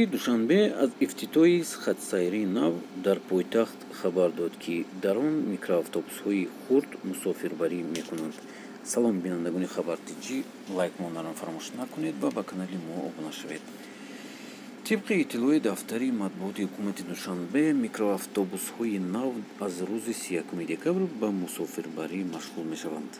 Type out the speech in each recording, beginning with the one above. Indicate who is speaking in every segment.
Speaker 1: Душанбе аз ифтитоҳи хатсайри нав дар пойтахт хабар дод, ки дар он микроавтобусҳои хурд мусофирбарӣ мекунанд. Салом, бинандагони Хабар Тҷӣ, лайк монданро фаромӯш накунед ва ба канали мо обуна шавед. Тибқи иттилои дафтари матбуоти ҳукумати Душанбе, микроавтобусҳои нав аз рӯзи 31 декабр ба мусофирбарӣ машғул мешаванд.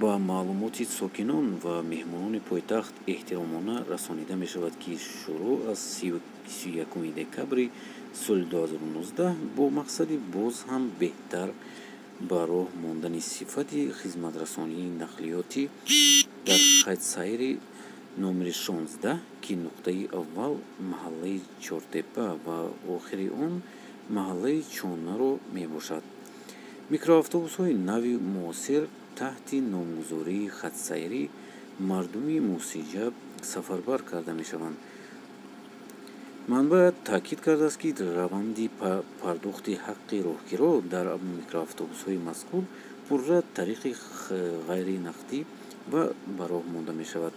Speaker 1: Ба маълумоти сокинон ва меҳмонони пойтахт эҳтиромона расонида мешавад, ки шурӯъ аз 31 декабри соли 2019 бо мақсади боз ҳам беҳтар ба роҳ мондани сифати хизматрасонии нақлиётӣ дар хатсайри номери 16, ки нуқтаи аввал маҳаллаи Чортепа ва охири он маҳаллаи Чонаро мебошад, микроавтобусҳои нави муосир таҳти номгузории хатсайри мардуми мусиҷа сафарбар карда мешаванд. Манбаъ таъкид кардааст, ки раванди пардохти ҳаққи роҳкиро дар микроавтобусҳои мазкур пурра тариқи ғайринақдӣ ва ба роҳ монда мешавад.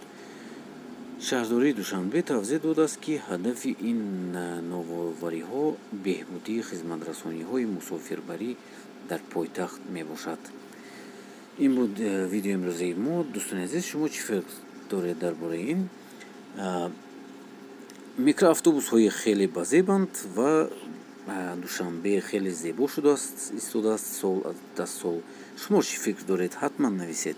Speaker 1: Шаҳрдории Душанбе тавзеҳ додааст, ки ҳадафи ин навовариҳо беҳбудии хизматрасониҳои мусофирбарӣ дар пойтахт мебошад. Ин буд видеои имрӯзаи мо. Дӯстони азиз, шумо чӣ фикр доред дар бораи ин? Микроавтобусҳои хеле базебанд ва Душанбе хеле зебо шудааст, истодааст сол аз сол. Шумо чӣ фикр доред, ҳатман нависед.